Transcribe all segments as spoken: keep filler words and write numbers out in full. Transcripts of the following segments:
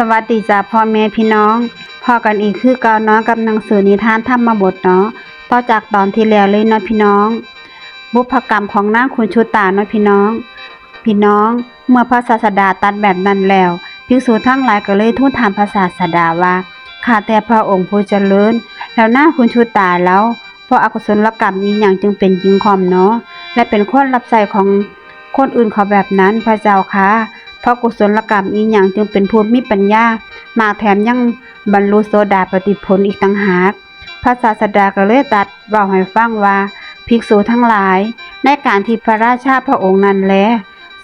สวัสดีจ้าพ่อแม่พี่น้อง พ้อกันอีกคือเก่าเนาะกับหนังสือนิทานธรรมบทเนาะ ต่อจากตอนที่แล้วเลยเนาะพี่น้อง บุพกรรมของนางคุนชุตาเนาะพี่น้อง พี่น้อง เมื่อพระศาสดาตรัสแบบนั้นแล้ว ภิกษุทั้งหลายก็เลยทูลถามพระศาสดาว่า ข้าแต่พระองค์ผู้เจริญ แล้วนางคุนชุตาแล้ว เพราะอกุศลกรรมอีหยังจึงเป็นหญิงค่อมเนาะ และเป็นคนรับใช้ของคนอื่นเขาแบบนั้น พระเจ้าค่ะ เพราะกุศลกรรมอีหยังจึงเป็นผู้มีปัญญามาก แถมยังบรรลุโสดาปัตติผลอีกต่างหาก พระศาสดาก็เลยตรัสเว้าให้ฟังว่า ภิกษุทั้งหลาย ในการที่พระราชาพระองค์นั้นแล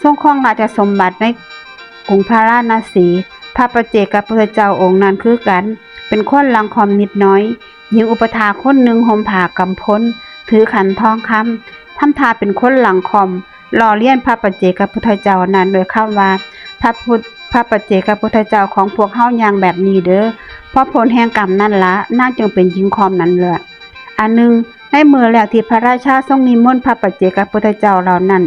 ทรงครองราชสมบัติในกรุงพาราณสี พระปัจเจกพุทธเจ้าองค์นั้นคือกัน เป็นคนหลังค่อมนิดน้อย หญิงอุปัฏฐาคนหนึ่งห่มผ้ากำพล ถือขันทองคำ ทำท่าเป็นคนหลังค่อม ล้อเลียนพระปัจเจกพุทธเจ้านั้นโดยคำว่า พระพุทธ พระปัจเจกพุทธเจ้าของพวกเฮาย่างแบบนี้เด้อ เพราะผลแห่งกรรมนั่นละ นางจึงเป็นหญิงค่อมนั้นแหละ อันหนึ่ง ในมื้อแรกที่พระราชาทรงนิมนต์พระปัจเจกพุทธเจ้าเหล่านั้น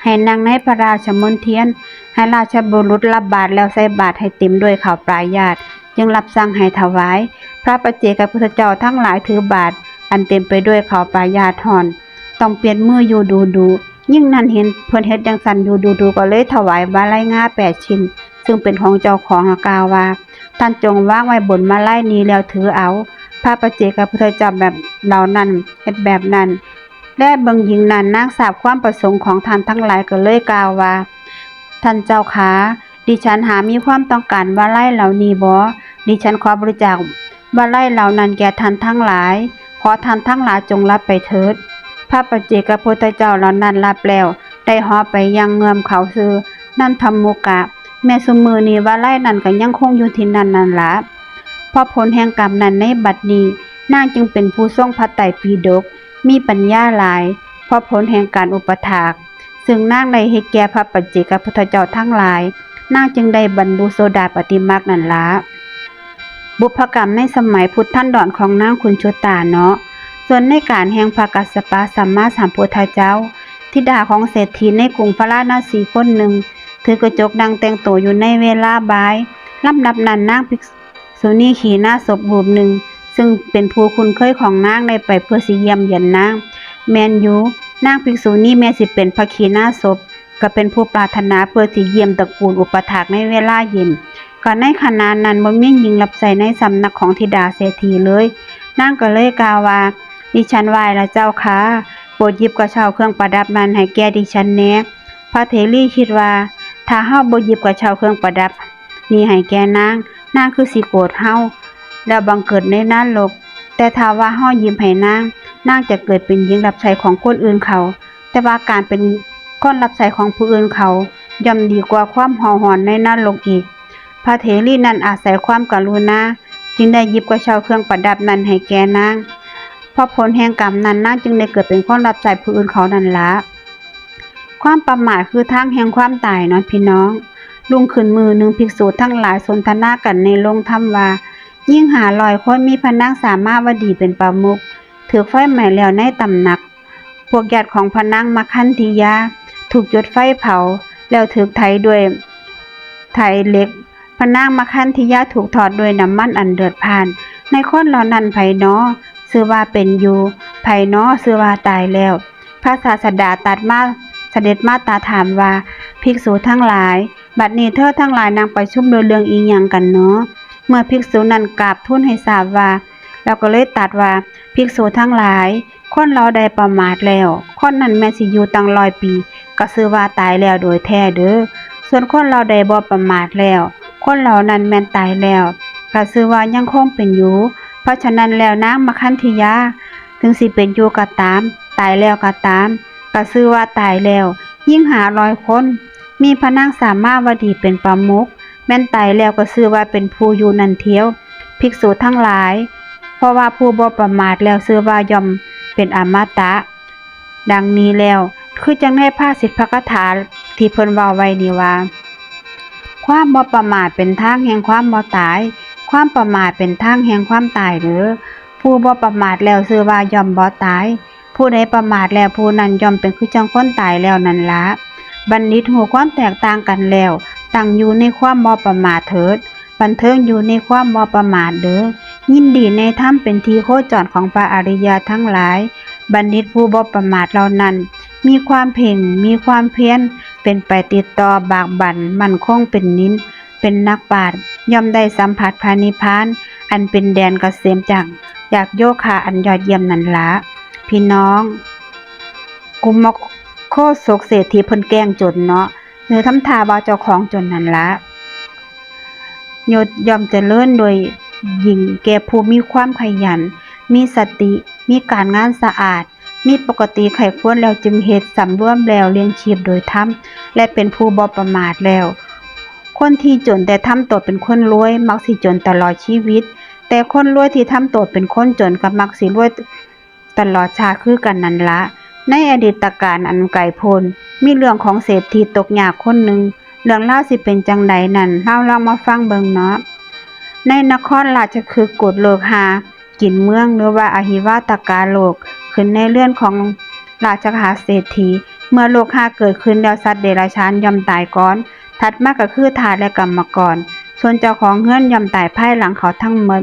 ให้นั่งในพระราชมณฑียน ให้ราชบุรุษรับบาตรแล้วใส่บาตรให้เต็มด้วยข้าวปายาตร จึงรับสั่งให้ถวาย พระปัจเจกพุทธเจ้าทั้งหลายถือบาตรอันเต็มไปด้วยข้าวปายาตรฮ้อน ต้องเปียดมืออยู่ดูดู ยิ่งนั้นเห็นเพิ่นเฮ็ดจั่งซั้นอยู่ดูดู ก็เลยถวายมาลัยงาแปดชิ้น ซึ่งเป็นของเจ้าของ แล้วกล่าวว่า ท่านจงวางไว้บนมาลัยนี้แล้วถือเอา พระปัจเจกพุทธเจ้าแบบเหล่านั้นเฮ็ดแบบนั้น และเบิ่งหญิงนั้น นางทราบความประสงค์ของท่านทั้งหลายก็เลยกล่าวว่า ท่านเจ้าขา ดิฉันหามีความต้องการมาลัยเหล่านี้บ่ ดิฉันขอบริจาคมาลัยเหล่านั้นแก่ท่านทั้งหลาย ขอท่านทั้งหลายจงรับไปเถิด พระปัจเจกพุทธเจ้าเหล่านั้นรับแล้ว ได้เหาะไปยังเงื้อมเขาชื่อนันทมุกกะ แม้ซุมื้อนี้มาลัยนั้นก็ยังคงอยู่ที่นั่นนั่นละ เพราะผลแห่งกรรมนั้นในบัดนี้ นางจึงเป็นผู้ทรงพระไตรปิฎก มีปัญญาหลาย เพราะผลแห่งการอุปถาก ซึ่งนางได้เฮ็ดแก่พระปัจเจกพุทธเจ้าทั้งหลาย นางจึงได้บรรลุโสดาปัตติมรรคนั่นละ บุพกรรมในสมัยพุทธันดรของนางคุนชุตาเนาะ ส่วนในการแห่งพระกัสสปะสัมมาสัมพุทธเจ้า ธิดาของเศรษฐีในกรุงพาราณสีคนหนึ่ง ถือกระจกนั่งแต่งตัวอยู่ในเวลาบ่าย ลำดับนั้นนางภิกษุณีขีณาสพรูปหนึ่ง ซึ่งเป็นผู้คุ้นเคยของนางได้ไปเพื่อสิเยี่ยมเยียนนาง แม่นอยู่ นางภิกษุณีแม้สิเป็นพระขีณาสพ ก็เป็นผู้ปรารถนาเพื่อสิเยี่ยมตระกูลอุปถากในเวลาเย็น ก็ในขณะนั้นบ่มีหญิงรับใช้ในสำนักของธิดาเศรษฐีเลย นางก็เลยกล่าวว่า ดิฉันไหว้ละเจ้าค่ะ โปรดหยิบกระเช้าเครื่องประดับนั้นให้แก่ดิฉันแหน่ พระเถรีคิดว่า ถ้าเฮาบ่หยิบกระเช้าเครื่องประดับนี้ให้แก่นาง นางคือสิโกรธเฮา แล้วบังเกิดในนรก แต่ถ้าว่าเฮาหยิบให้นาง นางจะเกิดเป็นหญิงรับใช้ของคนอื่นเขา แต่ว่าการเป็นคนรับใช้ของผู้อื่นเขา ย่อมดีกว่าความเห่าหอนในนรกอีก พระเถรีนั้นอาศัยความกรุณา จึงได้หยิบกระเช้าเครื่องประดับนั้นให้แก่นาง เพราะผลแห่งกรรมนั้นนางจึงได้เกิดเป็นคนรับใช้ผู้อื่นเขานั่นละ ความประมาทคือทางแห่งความตายเนาะพี่น้อง รุ่งขึ้นมื้อหนึ่งภิกษุทั้งหลายสนทนากันในโรงธรรมว่า หญิงห้าร้อยคนมีพระนางสามาวดีเป็นประมุข ถูกไฟไหม้แล้วในตำหนัก พวกญาติของพระนางมคันธิยา ถูกจุดไฟเผา แล้วถูกไถด้วยไถเหล็ก พระนางมคันธิยาถูกทอดด้วยน้ำมันอันเดือดพล่าน ในคนเหล่านั้นไผหนอ ชื่อว่าเป็นอยู่ ไผหนอ ชื่อว่าตายแล้ว พระศาสดาตรัสมา เสด็จมาตรัสถามว่า ภิกษุทั้งหลาย บัดนี้เธอทั้งหลายนั่งประชุมด้วยเรื่องอีหยังกันหนอ เมื่อภิกษุนั้นกราบทูลให้ทราบว่า แล้วก็เลยตรัสว่า ภิกษุทั้งหลาย คนเราใดประมาทแล้ว คนนั้นแม้นสิอยู่ตั้งร้อยปี ก็ชื่อว่าตายแล้วโดยแท้เด้อ ส่วนคนเราใดบ่ประมาทแล้ว คนเหล่านั้นแม้นตายแล้ว ก็ชื่อว่ายังคงเป็นอยู่ เพราะฉะนั้นแล้วนางมคันธิยา ถึงสิเป็นอยู่ก็ตาม ตายแล้วก็ตาม ก็ชื่อว่าตายแล้ว หญิงห้าร้อยคน มีพระนางสามาวดีเป็นประมุข แม้นตายแล้วก็ชื่อว่าเป็นผู้อยู่นั่นเทียว ภิกษุทั้งหลาย เพราะว่าผู้บ่ประมาทแล้วชื่อว่าย่อมเป็นอมตะ ดังนี้แล้ว คือจั่งในภาษิตพระคาถาที่เพิ่นเว้าไว้นี้ว่า ความบ่ประมาทเป็นทางแห่งความบ่ตาย ความประมาทเป็นทางแห่งความตายเด้อ ผู้บ่ประมาทแล้วชื่อว่าย่อมบ่ตาย ผู้ใดประมาทแล้วผู้นั้นย่อมเป็นคือจั่งคนตายแล้วนั่นละ บัณฑิตฮู้ความแตกต่างกันแล้ว ตั้งอยู่ในความบ่ประมาทเถิด บันเทิงอยู่ในความบ่ประมาทเด้อ ยินดีในธรรมเป็นที่โคจรของพระอริยะทั้งหลาย บัณฑิตผู้บ่ประมาทเหล่านั้น มีความเพ่ง มีความเพียร เป็นไปติดต่อบากบั่น มั่นคงเป็นนิน เป็นนักปราชญ์ ย่อมได้สัมผัสพระนิพพาน อันเป็นแดนเกษมจาก จากโยคะอันยอดเยี่ยมนั่นละ พี่น้อง กุมารโคศกเศรษฐีเพิ่นแกล้งจนเนาะ เออ ทำท่าว่าเจ้าของจนนั่นละ ยศย่อมเจริญโดยยิ่งแก่ผู้มีความขยัน มีสติ มีการงานสะอาด มีปกติใคร่ควรแล้วจึงเฮ็ด สำรวมแล้วเลี้ยงชีพโดยธรรม และเป็นผู้บ่ประมาทแล้ว คนที่จนแต่ทำตัวเป็นคนรวย มักสิจนตลอดชีวิต แต่คนรวยที่ทำตัวเป็นคนจนก็มักสิรวย ตลอดชาติคือกันนั่นละ ในอดีตกาลอันไกลโพ้น มีเรื่องของเศรษฐีตกยากคนหนึ่ง เรื่องราวสิเป็นจั่งใดนั้น เฮาลองมาฟังเบิ่งเนาะ ในนครราชคฤห์โกศโลกห้า กินเมือง หรือว่าอหิวาตกาโลก ขึ้นในเรือนของราชคฤหเศรษฐี เมื่อโลกห้าเกิดขึ้นแล้ว สัตว์เดรัจฉานย่อมตายก่อน ถัดมาก็คือทาสและกรรมกร ส่วนเจ้าของเฮือนย่อมตายภายหลังเขาทั้งหมด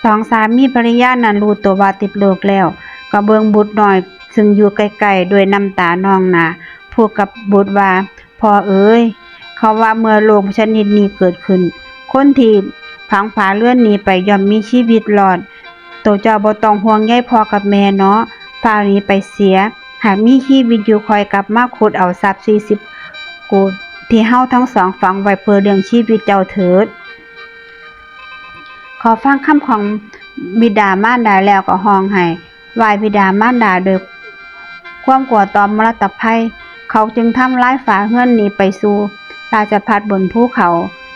สองสามีภรรยานั้นรู้ตัวว่าติดโรคแล้ว ก็เบิ่งบุตรน้อยซึ่งอยู่ใกล้ๆ ด้วยน้ำตานองหน้า พูดกับบุตรว่า พ่อเอ๋ย เขาว่าเมื่อโรคชนิดนี้เกิดขึ้น คนที่ผลังผลาญเรือนนี้ไปย่อมมีชีวิตรอด โตเจ้าบ่ต้องห่วงใยพ่อกับแม่เนาะ ฟ้าวหนีไปเสีย หากมีชีวิตอยู่ค่อยกลับมาขุดเอาทรัพย์สี่สิบโกดที่เฮาทั้งสองฝังไว้เพื่อเลี้ยงชีวิตเจ้าเถิด ขอฟังคำของบิดามารดาแล้วก็ฮ้องไห้ ไหว้บิดามารดาโดยความกลัวต่อมรณะภัย เขาจึงทำลายฝาเฮือนหนีไปสู่ราชภัฏบนภูเขา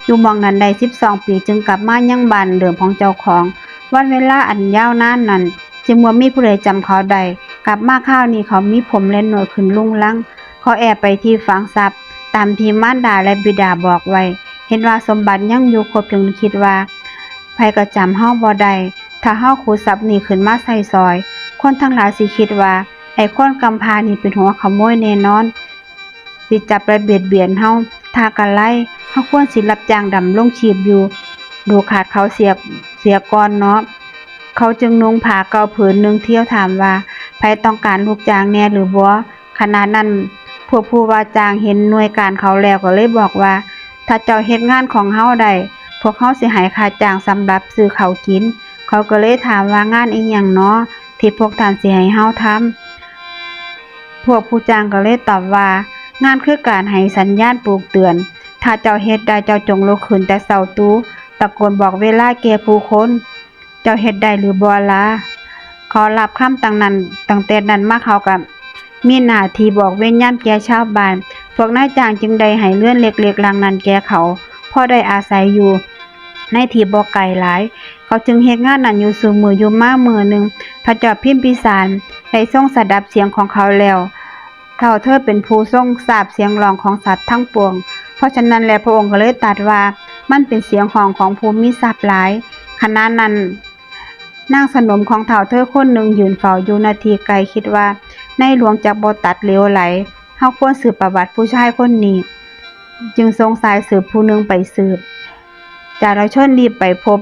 อยู่หม้องนั้นได้สิบสองปี จึงกลับมายังบ้านเดิมของเจ้าของ วันเวลาอันยาวนานนั้น จึงบ่มีผู้ใดจำเขาได้ กลับมาคราวนี้เขามีผมและหนวดขึ้นรุงรัง เขาแอบไปที่ฝังทรัพย์ ตามที่มารดาและบิดาบอกไว้ เห็นว่าสมบัติยังอยู่ครบ จึงคิดว่า ไผก็จำเฮาบ่ได้ ถ้าเฮาขุดทรัพย์นี้ขึ้นมาใส่ซอย คนทั้งหลายสิคิดว่า ไอ้คนกำพร้านี่เป็นหัวขโมยแน่นอน สิจับและเบียดเบียนเฮา ถ้ากะไร เฮาควรสิรับจ้างดำรงชีพอยู่ ดูขาดเขาเสีย เสียก่อนเนาะ เขาจึงนุ่งผ้าเก่าผืนหนึ่งเที่ยวถามว่า ไผต้องการลูกจ้างแน่หรือบ่ ขณะนั้น พวกผู้ว่าจ้างเห็นหน่วยการเขาแล้วก็เลยบอกว่า ถ้าเจ้าเฮ็ดงานของเฮาได้ พวกเฮาสิให้ค่าจ้างสำหรับซื้อข้าวกิน เขาก็เลยถามว่างานอิหยังน้อ ที่พวกท่านสิให้เฮาทำ พวกผู้จ้างก็เลยตอบว่า งานคือการให้สัญญาณปลุกเตือน ถ้าเจ้าเฮ็ดได้เจ้าจงลุกขึ้นแต่เช้าตรู่ ตะโกนบอกเวลาแก่ผู้คน เจ้าเฮ็ดได้หรือบ่ล่ะ เขารับคำตั้งนั้น ตั้งแต่นั้นมาเขาก็มีหน้าที่บอกเวรยามแก่ชาวบ้าน พวกนายจ้างจึงได้ให้เรือนเล็กๆหลังนั้นแก่เขา พอได้อาศัยอยู่ในที่บ่ไกลหลาย เขาจึงเฮ็ดงานนั้นอยู่ซุมื้อ อยู่มามื้อหนึ่ง พระเจ้าพิมพิสารได้ทรงสดับเสียงของเขาแล้ว เฒ่าเธอเป็นผู้ทรงทราบเสียงร้องของสัตว์ทั้งปวง เพราะฉะนั้นแล้วพระองค์ก็เลยตรัสว่า มันเป็นเสียงฮ้องของผู้มีทรัพย์หลาย ขณะนั้น นางสนมของเฒ่าเธอคนหนึ่งยืนเฝ้าอยู่ณที่ไกล คิดว่าในหลวงจักบ่ตัดเหลวไหล เฮาควรสืบประวัติผู้ชายคนนี้ จึงส่งสายสืบผู้หนึ่งไปสืบ จารชนรีบไปพบ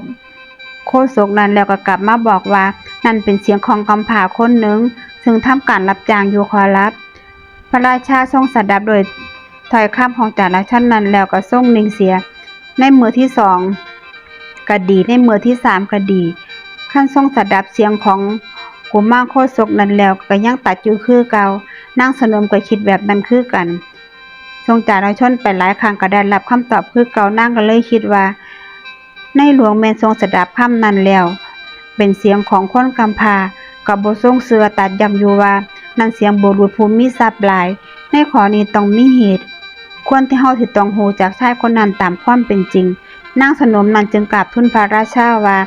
โคศกนั้นแล้วก็กลับมาบอกว่า นั่นเป็นเสียงของกำพร้าคนหนึ่ง ซึ่งทำการรับจ้างอยู่ขอรับ พระราชาทรงสดับโดยถ้อยคำของจารชนนั้นแล้วก็ทรงนิ่งเสีย ในมื้อที่สองก็ดี ในมื้อที่สามก็ดี คันทรงสดับเสียงของกุมารโคศกนั้นแล้วก็ยังตัดอยู่คือเก่า นางสนมก็คิดแบบนั้นคือกัน ทรงจารชนไปหลายครั้งก็ได้รับคำตอบคือเก่า นางก็เลยคิดว่า ในหลวงแม่นทรงสดับคำนั้นแล้ว เป็นเสียงของคนกำพร้า ก็บ่ทรงเชื่อ ตรัสย้ำอยู่ว่า นั่นเสียงบุรุษผู้มีทรัพย์หลาย ในข้อนี้ต้องมีเหตุ ควรที่เฮาสิต้องฮู้จักชายคนนั้นตามความเป็นจริง นางสนมนั้นจึงกราบทูลพระราชาว่า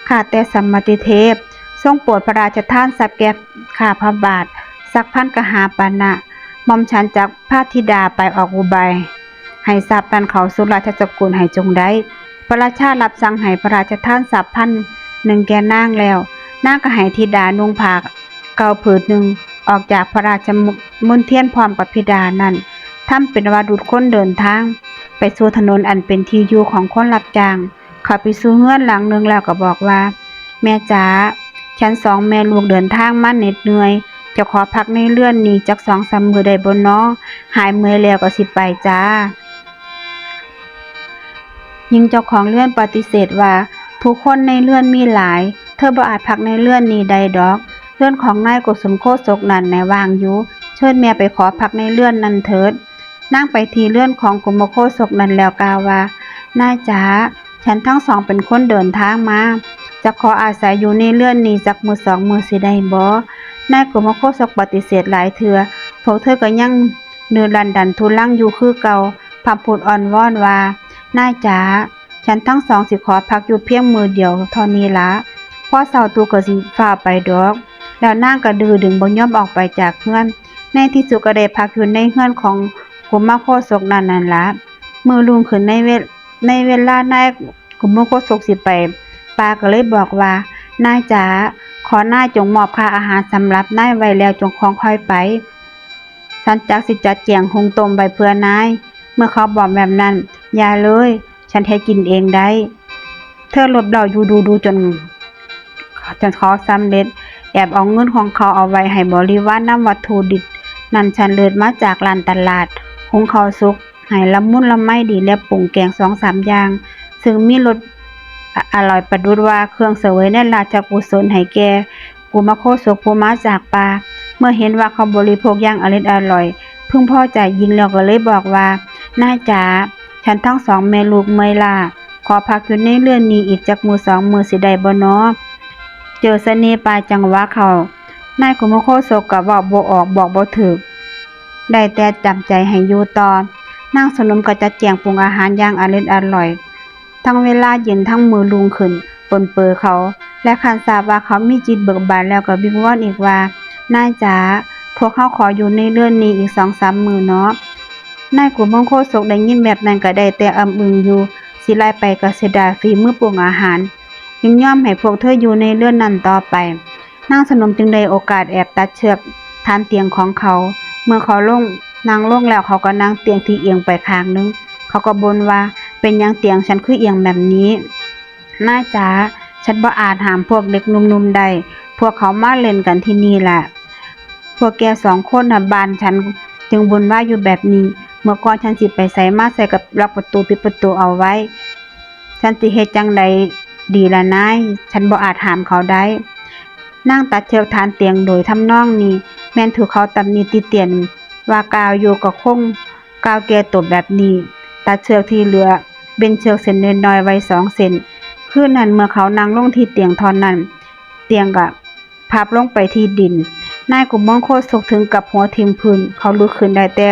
ข้าแต่สัมมาทิเทพ ทรงโปรดพระราชทานทรัพย์แก่ข้าพระบาท สักพันกหาปณะ หม่อมฉันจักพาธิดาไปออกอุบาย ให้ทรัพย์นั้นเข้าสู่ราชสกุลให้จงได้ พระราชารับสั่งให้พระราชทานทรัพย์พันหนึ่งแก่นางแล้ว นางก็ให้ธิดานุ่งผ้าเก่าผืนหนึ่ง ออกจากพระราชมณฑียนพร้อมกับธิดานั้น ทำเป็นว่าดุจคนเดินทาง ไป ไปสู่ถนนอันเป็นที่อยู่ของคนรับจ้าง เข้าไปสู่เฮือนหลังหนึ่งแล้วก็บอกว่า แม่จ๋า ฉันสองแม่ลูกเดินทางมาเหน็ดเหนื่อย จะขอพักในเฮือนนี้จักสองสามมื้อได้บ่น้อ หายเมื่อยแล้วก็สิไปจ้า หญิงเจ้าของเฮือนปฏิเสธว่า ผู้คนในเฮือนมีหลาย เธอบ่อาจพักในเฮือนนี้ได้ดอก เฮือนของนายโกศลโคศกนั่นแหน่ว่างอยู่ เชิญแม่ไปขอพักในเฮือนนั้นเถิด นางไปที่เฮือนของกุมารโคศกนั่นแล้วกล่าวว่า นายจ๋า ฉันทั้งสองเป็นคนเดินทางมา จะขออาศัยอยู่ในเฮือนนี้จักมื้อสองมื้อสิได้บ่ นายกุมารโคศกปฏิเสธหลายเทื่อ พวกเธอก็ยังดื้อรั้นดันทุรังอยู่คือเก่า พร่ำพูดอ้อนวอนว่า นายจ๋า ฉันทั้งสองสิขอพักอยู่เพียงมื้อเดียวเท่านี้ละ พอเช้าตรู่ก็สิฟ้าวไปดอก แล้วนางก็ดื้อดึงบ่ยอมออกไปจากเฮือน ในที่สุดก็ได้พักอยู่ในเฮือนของกุมารโคศกนั่นนั่นละ มื้อรุ่งขึ้นในเว- ในเวลานายกุมารโคศกสิไปป่าก็เลยบอกว่า นายจ๋า ขอนายจงมอบค่าอาหารสำหรับนายไว้แล้วจงค่อยไป ฉันจักสิจัดแจงหุงต้มไว้เพื่อนาย เมื่อเขาบอกแบบนั้น อย่าเลย ฉันเฮ็ดกินเองได้ เธอลบเล้าอยู่ดูดูจน จนเขาสำเร็จ แอบเอาเงินของเขาเอาไว้ให้บริวารนำวัตถุดิบนั้นชั้นเลิศมาจากร้านตลาด หุงข้าวสุกให้ละมุนละไมดีและปรุงแกงสองสามอย่าง ซึ่งมีรสอ- อร่อยประดุจว่าเครื่องเสวยในราชกุศลให้แก่กุมารโคศกผู้มาจากป่า เมื่อเห็นว่าเขาบริโภคอย่างอร่อยอร่อย พึงพอใจยิ่งแล้วก็เลยบอกว่า นายจ๋า ฉันทั้งสองแม่ลูกเมื่อยล้า ขอพักอยู่ในเฮือนนี้อีกจักมื้อสองมื้อสิได้บ่น้อ เจอเสน่ห์ปลายจังหวะเข้า นายกุมารโคศกก็เว้าบ่ออกบอกบ่ถูก ได้แต่จำใจให้อยู่ต่อ นางสนมก็จัดแจงปรุงอาหารอย่างอร่อยอร่อย ทั้งเวลาเย็นทั้งมื้อรุ่งขึ้นปนเปื้อนเขา และคันทราบว่าเขามีจิตเบิกบานแล้วก็วิงวอนอีกว่า นายจ๋า พวกเฮาขออยู่ในเฮือนนี้อีกสองสามมื้อเนาะ นายกุมารโคศกได้ยินแบบนั้นก็ได้แต่อ้ำอึ้งอยู่ สิไล่ไปก็เสียดายฝีมือปรุงอาหาร จึงยอมให้พวกเธออยู่ในเฮือนนั้นต่อไป นางสนมจึงได้โอกาสแอบตัดเชือกฐานเตียงของเขา เมื่อเขาลง นั่งลงแล้วเขาก็นั่งเตียงที่เอียงไปข้างหนึ่ง เขาก็บ่นว่า เป็นหยังเตียงฉันคือเอียงแบบนี้ นายจ๋า ฉันบ่อาจห้ามพวกเด็กหนุ่มๆได้ พวกเขามาเล่นกันที่นี่แหละ พวกแกสองคนน่ะบ้านฉันจึงวุ่นวายอยู่แบบนี้ เมื่อก่อนฉันสิไปไสมาไสก็ล็อกประตูปิดประตูเอาไว้ ฉันสิเฮ็ดจั่งใดดีล่ะนาย ฉันบ่อาจห้ามเขาได้ นางตัดเชือกฐานเตียงโดยทำนองนี้ แม่นถูกเขาตำหนิติเตียนว่ากล่าวอยู่ก็คงกล่าวแก้ตัวแบบนี้ ตัดเชือกที่เหลือเว้นเชือกเส้นน้อยๆไว้สองเส้น คืนนั้นเมื่อเขานั่งลงที่เตียงท่อนนั้น เตียงก็พับลงไปที่ดิน นายกุมารโคศกถึงกับหัวทิ่มพื้น เขาลุกขึ้นได้แต่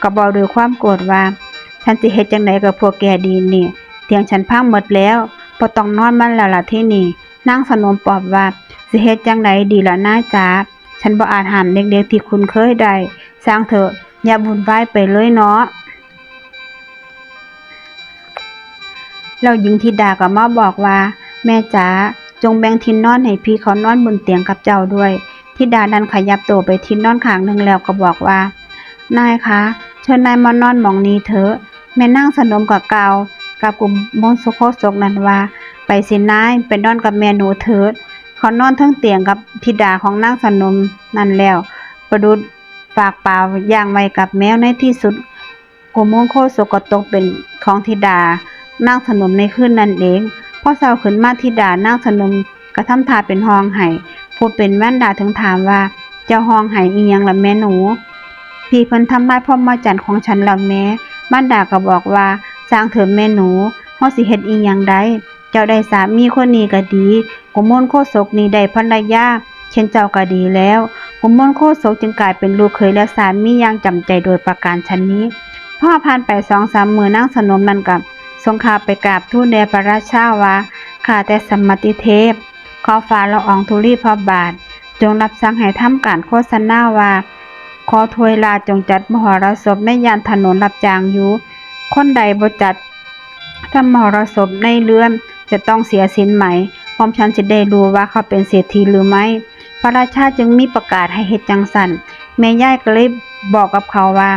ก็เว้าด้วยความโกรธว่า ฉันสิเฮ็ดจั่งใดกับพวกแกดีนี่ เตียงฉันพังหมดแล้ว บ่ต้องนอนมันแล้วล่ะทีนี้ นางสนมปลอบว่า สิเฮ็ดจั่งใดดีล่ะนายจ๋า ฉันบ่อาจห้ามเด็กๆที่คุ้นเคยได้ ช่างเถอะ อย่าวุ่นวายไปเลยเนาะ แล้วหญิงธิดาก็มาบอกว่า แม่จ๋า จงแบ่งที่นอนให้พี่เขานอนบนเตียงกับเจ้าด้วย ธิดานั้นขยับตัวไปที่นอนข้างหนึ่งแล้วก็บอกว่า นายคะ เชิญนายมานอนหม่องนี้เถอะ แม่นางสนมก็กล่าวกับกุมารโคศกนั้นว่า ไปสินาย ไปนอนกับแม่หนูเถิด เขานอนเทิงเตียงกับธิดาของนางสนมนั้นแล้ว ประดุจฝากปลาย่างไว้กับแมว ในที่สุด กุมารโคศกก็ตกเป็นของธิดานางสนมในคืนนั้นเอง พอเช้าขึ้นมาธิดานางสนมก็ทำท่าเป็นฮ้องไห้ ผู้เป็นมารดาถึงถามว่า เจ้าฮ้องไห้อีหยังล่ะแม่หนู พี่เพิ่นทำลายพรหมจรรย์ของฉันแล้วแม่ มารดาก็บอกว่า ช่างเถิดแม่หนู เฮาสิเฮ็ดอีหยังได้ เจ้าได้สามีคนนี้ก็ดี กุมารโคศกนี้ได้ภรรยาเช่นเจ้าก็ดีแล้ว กุมารโคศกจึงกลายเป็นลูกเขยและสามีอย่างจำใจโดยประการฉะนี้ พอผ่านไปสองสามมื้อนางสนมนั้นก็ส่งข่าวไปกราบทูลแด่พระราชาว่า ข้าแต่สมมาติเทพ ขอฝ่าละอองธุลีพระบาท จงรับสั่งให้ทำการโฆษณาว่า ขอถวยราชจงจัดมหรสพในย่านถนนรับจ้างอยู่ คนใดบ่จัด ทำมหรสพในเฮือนจะต้องเสียศีลไหม หม่อมฉันสิได้รู้ว่าเขาเป็นเศรษฐีหรือไม่ พระราชาจึงมีประกาศให้เฮ็ดจั่งซั้น แม่ยายก็เลยบอกกับเขาว่า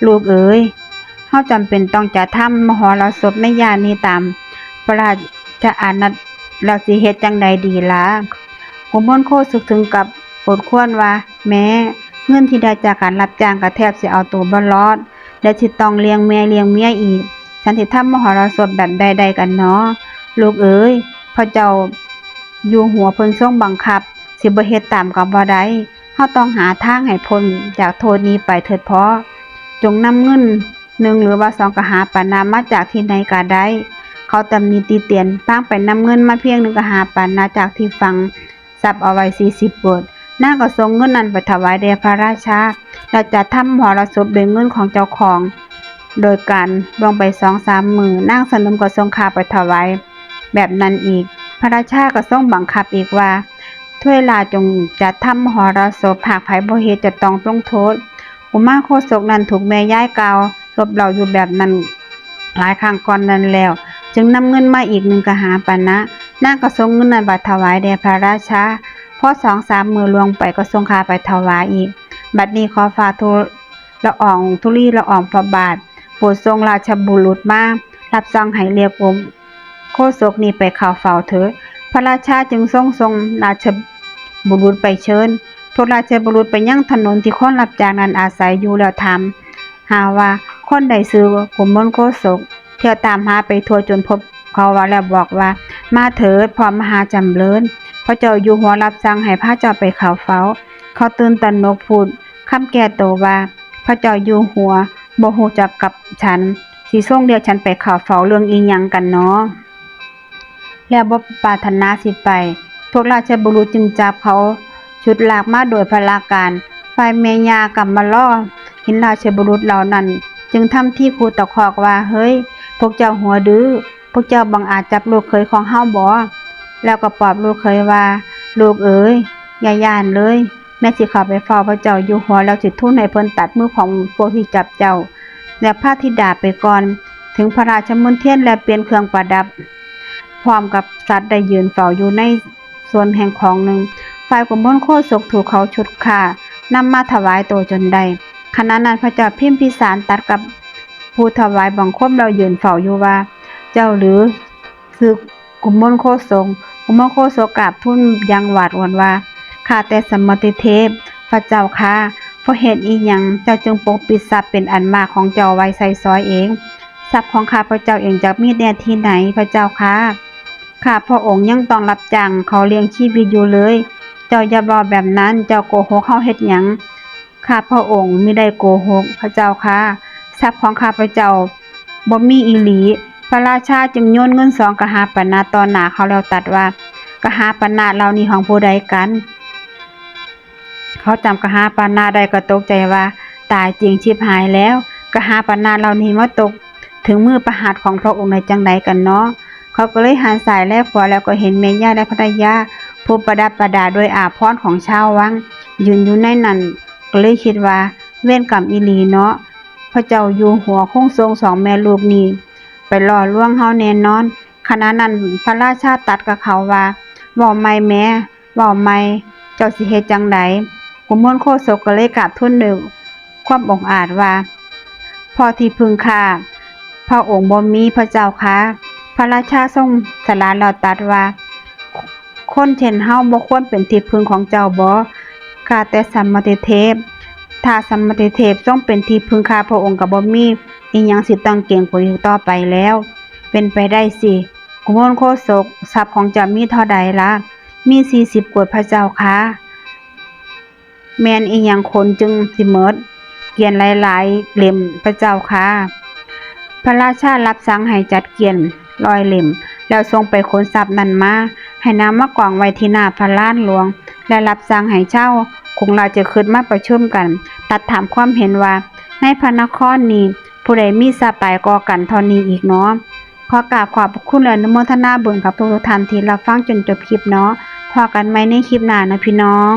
ลูกเอ๋ย เฮาจำเป็นต้องจัดทำมหรสพในย่านนี้ตามพระราชอานัต แล้วสิเฮ็ดจั่งใดดีล่ะ กุมารโคศกถึงกับโอดครวญว่า แม่ เงินที่ได้จากการรับจ้างก็แทบสิเอาตัวบ่รอด และสิต้องเลี้ยงแม่เลี้ยงเมียอีก ฉันสิทำมหรสพแบบใดได้กันน้อ ลูกเอ๋ย พระเจ้าอยู่หัวเพิ่นทรงบังคับ สิบ่เฮ็ดตามก็บ่ได้ เฮาต้องหาทางให้พ้นจากโทษนี้ไปเถิดพ่อ จงนำเงินหนึ่งหรือว่าสองกหาปณะมาจากที่ไหนก็ได้ เขาตำหนิติเตียน พลางไปนำเงินมาเพียงหนึ่งกหาปณะจากที่ฝังทรัพย์เอาไว้สี่สิบโกด นางก็ส่งเงินนั้นไปถวายแด่พระราชา แล้วจัดทำมหรสพด้วยเงินของเจ้าของ โดยการล่วงไปสองสามมื้อ นางสนมก็ส่งข่าวไปถวายแบบนั้นอีก พระราชาก็ทรงบังคับอีกว่า ถ้วยลาจงจัดทำมหรสพ หากไผบ่เฮ็ดจะต้องลงโทษ กุมารโคศกนั้นถูกแม่ยายกล่าวลบเล้าอยู่แบบนั้นหลายครั้งก่อนนั้นแล้ว จึงนำเงินมาอีกหนึ่งกหาปณะ นางก็ส่งเงินนั้นไปถวายแด่พระราชา พอสองสามมื้อล่วงไปก็ส่งข่าวไปถวายอีก บัดนี้ขอฝ่าทูลละอองธุลีละอองพระบาท โปรดส่งราชบุรุษมารับสั่งให้เรียกกุมารโคศกนี้ไปเข้าเฝ้าเถิด พระราชาจึงทรงส่งราชบุรุษไปเชิญ พวกราชบุรุษไปยังถนนที่คนรับจ้างนั้นอาศัยอยู่แล้วถามหาว่า คนใดชื่อกุมารโคศก เที่ยวตามหาไปทั่วจนพบเขาว่าแล้วบอกว่า มาเถิดพ่อมหาจำเริญ พระเจ้าอยู่หัวรับสั่งให้พาเจ้าไปเข้าเฝ้า เขาตื่นตระหนกพูดคำแก้ตัวว่า พระเจ้าอยู่หัวบ่ฮู้จักกับฉัน สิทรงเรียกฉันไปเข้าเฝ้าเรื่องอีหยังกันน้อ แล้วบ่ปรารถนาสิไป พวกราชบุรุษจึงจับเขาฉุดลากมาโดยพลการ ฝ่ายแม่ย่ากัมมะลอเห็นราชบุรุษเหล่านั้น จึงทำทีขู่ตะคอกว่า เฮ้ย พวกเจ้าหัวดื้อ พวกเจ้าบังอาจจับลูกเขยของเฮาบ่ แล้วก็ปลอบลูกเขยว่า ลูกเอ๋ย อย่าย้านเลย แม่สิเข้าไปเฝ้าพระเจ้าอยู่หัว แล้วสิทูลให้เพิ่นตัดมือของพวกที่จับเจ้า และพาธิดาไปก่อน ถึงพระราชมณฑลและเปลี่ยนเครื่องประดับ พร้อมกับสัตว์ได้ยืนเฝ้าอยู่ในส่วนแห่งของหนึ่ง ฝ่ายกุมารโคศกถูกเขาชุดฆ่านำมาถวายตัวจนได้ ขณะนั้นพระเจ้าพิมพิสารตรัสกับผู้ถวายบังคมแล้วยืนเฝ้าอยู่ว่า เจ้าหรือ คือกุมารโคศก กุมารโคศกกราบทูลอย่างหวาดหวั่นว่า ข้าแต่สมณติเทพ พระเจ้าข้า เพราะเหตุอีหยังเจ้าจึงปกปิดทรัพย์เป็นอันมากของเจ้าไว้ใส่ซอยเอง ทรัพย์ของข้าพระเจ้าเองจะมีแน่ที่ไหน พระเจ้าข้า ข้าพระองค์ยังต้องรับจ้างเขาเลี้ยงชีวิตอยู่เลย เจ้าอย่าเว้าแบบนั้น เจ้าโกหกเฮาเฮ็ดหยัง ข้าพระองค์มิได้โกหก พระเจ้าข้า ทรัพย์ของข้าพระเจ้าบ่มีอีหลี พระราชาจึงโยนเงินสองกหาปณะต่อหน้าเขาแล้วตรัสว่า กหาปณะเหล่านี้ของผู้ใดกัน เขาจำกหาปณะได้ก็ตกใจว่า ตายจริง ฉิบหายแล้ว กหาปณะเหล่านี้มาตกถึงมือพระหัตถ์ของพระองค์ได้จั่งใดกันเนาะ เขาก็เลยหันซ้ายแลขวาแล้วก็เห็นแม่ย่าและภรรยา ผู้ประดับประดาด้วยอาภรณ์ของชาววัง ยืนอยู่ในนั้น ก็เลยคิดว่า เวรกรรมอีหลีเนาะ พระเจ้าอยู่หัวคงส่งสองแม่ลูกนี้ไปล่อลวงเฮาแน่นอน ขณะนั้นพระราชาตรัสกับเขาว่า เว้าใหม่แม่ เว้าใหม่ เจ้าสิเฮ็ดจั่งใด กุมารโคศกก็เลยกราบทูลด้วยความองอาจว่า เพราะที่พึ่งข้าพระองค์บ่มี พระเจ้าข้า พระราชาทรงสละแล้วตรัสว่า คนเช่นเฮาบ่ควรเป็นที่พึ่งของเจ้าบ่ ข้าแต่สมณติเทพ ถ้าสมณติเทพทรงเป็นที่พึ่งข้าพระองค์ก็บ่มีอีหยังสิต้องเกรงกลัวอีกต่อไปแล้ว เป็นไปได้สิ กุมารโคศก ทรัพย์ของเจ้ามีเท่าใดล่ะ มีสี่สิบโกด พระเจ้าข้า แม่นอีหยังขนจึงสิหมด เกวียนหลายๆเล่ม พระเจ้าข้า พระราชารับสั่งให้จัดเกวียนร้อยเล่ม แล้วส่งไปขนทรัพย์นั้นมา ให้นำมากองไว้ที่หน้าพระลานหลวง และรับสั่งให้ชาวกรุงราชคฤห์มาประชุมกัน ตรัสถามความเห็นว่า ในพระนครนี้ผู้ใดมีทรัพย์หลายกว่ากันเท่านี้อีกเนาะ ขอกราบขอบพระคุณและอนุโมทนาบุญกับทุกๆท่านที่รับฟังจนจบคลิปเนาะ พ้อกันใหม่ในคลิปหน้านะพี่น้อง